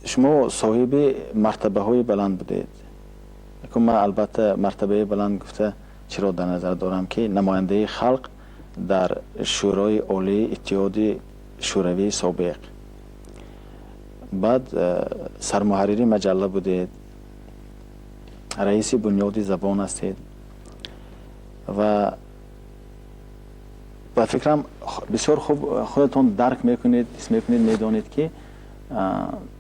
Шумо соҳиби мартабаҳои баланд будед. Ман албатта мартабаи баланд гуфта чиро дар назар дорам, ки намояндаи халқ дар Шӯрои Олии Иттиҳоди Шӯравии собиқ, баъд сармуҳаррири маҷалла будед, раиси Бунёди забон ҳастед ва ба фикрам, бисёр хуб худатон дарк мекунед, ҳис мекунед, медонед, ки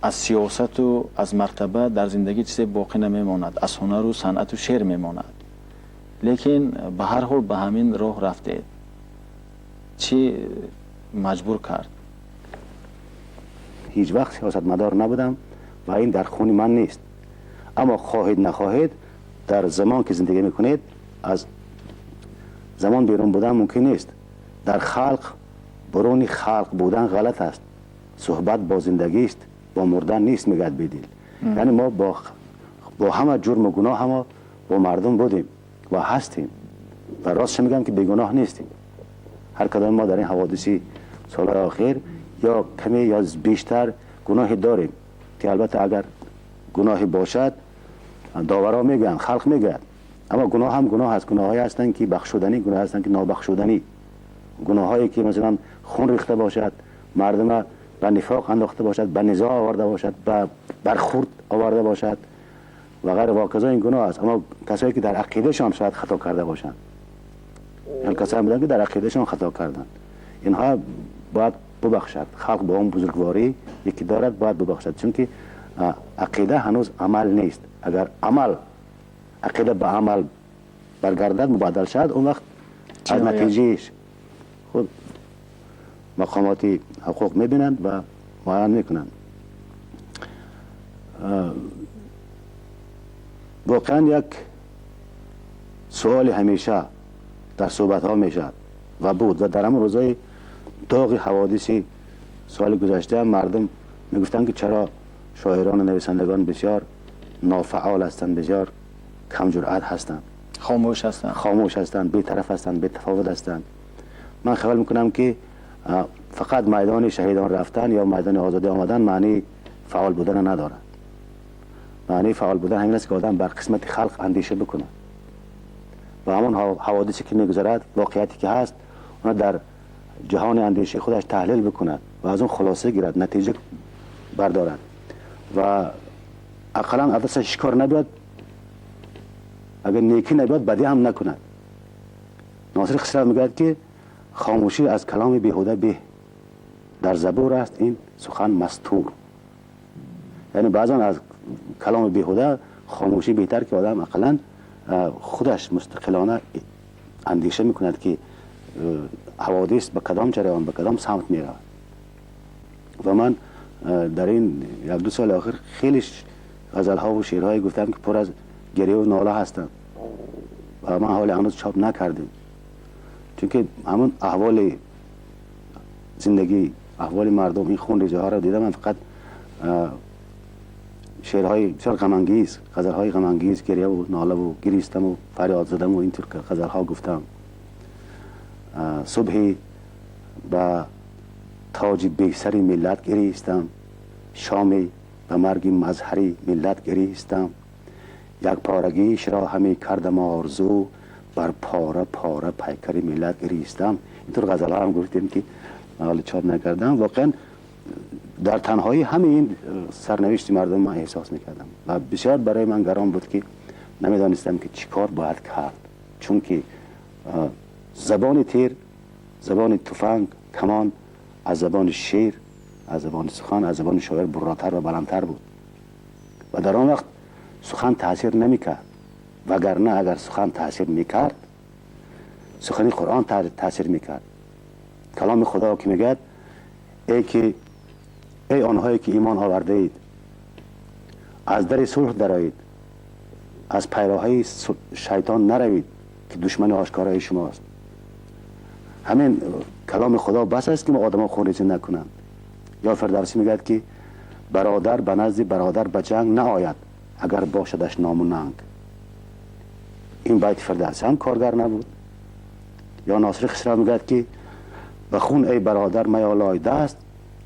аз сиёсату аз мартаба дар зиндагӣ чизе боқӣ намемонад, аз ҳунару санъату шеър мемонад. Лекин ба ҳар ҳол ба ҳамин роҳ рафтед. Чӣ маҷбур кард? Ҳеҷ вақт сиёсатмадор набудам ва ин дар хуни ман нест. Аммо хоҳед нахоҳед, дар замон ки зиндагӣ мекунед, аз замон берун будан мумкин нест. Дар халқ буруни халқ будан ғалат аст. Суҳбат бо зиндагист, бо мурдан нест, мегӯяд Бедил. Яъне мо бо ҳама ҷурму гуноҳ ҳама бо мардум будем ва ҳастем ва ростша мегӯям, ки бегуноҳ нестем. Ҳар кадоми мо дар ин ҳаводиси солҳои охир ё каме ё бештар гуноҳе дорем, ки албатта агар гуноҳе бошад, доварҳо мегӯянд, халқ мегӯяд. Аммо гуноҳ ҳам гуноҳ аст. Гуноҳҳое ҳастанд, ки бахшуданӣ, гуноҳ ҳастанд, ки нобахшуданӣ. Гуноҳҳое ки масалан хун рехта бошад, мардума ба нифоқ андохта бошад, ба низоъ оварда бошад, ба бархӯрд оварда бошад ва ғайра ва ҳоказо, ин гуноҳ аст. Аммо касое ки дар ақидашон шояд хато карда бошанд, ин касое буданд, ки дар ақидашон хато карданд, инҳо бояд бубахшад халқ. Бо он бузургворӣ яке дорад, бояд бубахшад, чунки ақида ҳанӯз амал нест. Агар амал, ақида ба амал баргардад, мубаддал шавад, он вақт аз натиҷаиш худ мақомоти ҳуқуқ мебинанд ва муайян мекунанд. Воқеан, як суоли ҳамеша дар суҳбатҳо мешавад ва буд ва дар ҳамон рӯзҳои доғи ҳаводиси соли гузашта мардум мегуфтанд, ки чаро шоирону нависандагон бисёр нофаъол ҳастанд, бисёр камҷуръат ҳастанд. Хомӯш ҳастанд. Хомӯш ҳастанд, бетараф ҳастанд, бетафовут ҳастанд. Ман хаёл мекунам, ки фақат майдони шаҳидон рафтан ё майдони озодӣ омадан маънии фаъол будана надорад. Маънии фаъол будан ҳамин аст, ки одам бар қисмати халқ андеша бикунад ва ҳамон ҳаводисе ки мегузарад, воқеияте ки ҳаст, она дар ҷаҳони андешаи худаш таҳлил бикунад ва аз он хулоса гирад, натиҷа бардорад ва ақаллан аз дасташ ҳеҷ кор набиёд, агар некӣ набиёд, бадӣ ҳам накунад. Носири Хисрав мегӯяд, ки хомӯшӣ аз каломи беҳуда беҳ, дар Забур аст ин сухан мастур. Яъне баъзан аз каломи беҳуда хомӯшӣ беҳтар, ки одам ақаллан худаш мустақилона андеша мекунад, ки ҳаводис ба кадом ҷараён, ба кадом самт меравад. Ва ман дар ин як ду соли охир хеле ғазалҳову шеърҳое гуфтам, ки пур аз гиреву нола ҳастанд ва ман ҳоли ҳанӯз чоп накардем, чунки ҳамон аҳволи зиндагӣ, аҳволи мардум, ин хунрезиҳоро дида, ман фақат шеърҳои бисёр ғамангез, ғазалҳои ғамангез, гиряву нолаву гиристаму фарёд задаму интур ғазалҳо гуфтам. Субҳи ба тоҷи бесари миллат гиристам, шоми ба марги мазҳари миллат гиристам. Як порагишро ҳаме кардам орзу, бар пора пора пайкари миллат гиристам. Интур ғазалҳо ҳам гуфтем, ки ҳоло чоп накардам. Воқеан, дар танҳоӣ ҳамаи ин сарнавишти мардум ман эҳсос мекардам ва бисёр барои ман гарон буд, ки намедонистам, ки чӣ кор бояд кард, чунки забони тир, забони туфанг, камон аз забони шеър, аз забони сухан, аз забони шоир бурротар ва баландтар буд ва дар он вақт сухан таъсир намекард. Вагарна агар сухан таъсир мекард, сухани Қуръон таъсир мекард. Каломи Худо ки мегӯяд: «Эй ки, эй онҳое ки имон овардаед, аз дари сулҳ дароед, аз пайроҳаи шайтон наравед, ки душмани ошкорои шумост». Ҳамин каломи Худо бас аст, ки одамон хунрезӣ накунанд. Ё Фирдавсӣ мегӯяд, ки бародар ба назди бародар ба ҷанг наояд, агар бошадаш ному нанг. Ин байти Фирдавсӣ ҳам коргар набуд. Ё Носири Хисрав мегӯяд, ки ба хун, эй бародар, маёлой даст,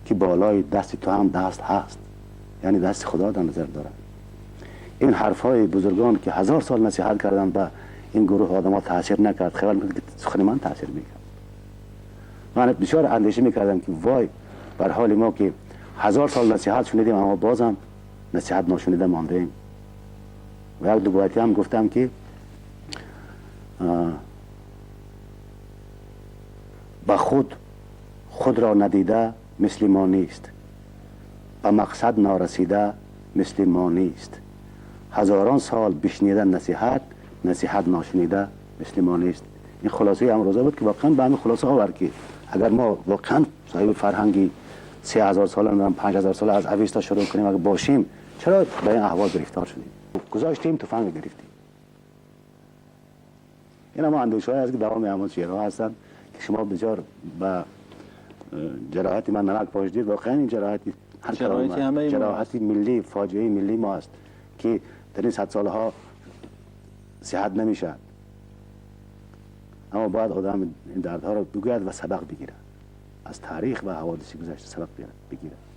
ки болои дасти ту ҳам даст ҳаст. Яъне дасти Худо дар назар дорад. Ин ҳарфҳои бузургон, ки 1000 сол насиҳат карданд, ба ин гурӯҳ одамҳо таъсир накард. Хаёл мекунад, ки сухани ман таъсир мекард. Ман бисёр андеша мекардам, ки вой бар ҳоли мо, ки 1000 сол насиҳат шунидем, аммо бозам насиҳат ношунида мондаем. Ва як дубайтӣ ҳам гуфтам, ки ба худ худро надида мисли мо нест, ба мақсад норасида мисли мо нест, ҳазорон сол бишнида насиҳат, насиҳат ношунида мисли мо нест. Ин хулосаи амрӯза буд, ки воқеан ба ҳамин хулоса овард, ки агар мо воқеан соҳиби фарҳанги 3000 сола, 5000 сола, аз Авеста шурӯъ кунем, агар бошем, чаро ба ин аҳвол гирифтор шудем? Гузоштем, туфанг гирифтем. Ин ҳама андешаҳое аст, ки давоми ҳамон шеърҳо ҳастанд, ки шумо бисёр ба ҷароҳати ман намак пошидед. Воқеан ин ҷароҳати ҳар ҷароҳати ҳамаи мо. Ҷароҳати миллӣ, фоҷиаи миллии мо аст, ки дар ин садсолаҳо сиҳат намешавад. Аммо бояд одам ин дардҳоро бигӯяд ва сабақ бигирад аз таърих ва ҳаводиси гузашта, сабақ бигирад.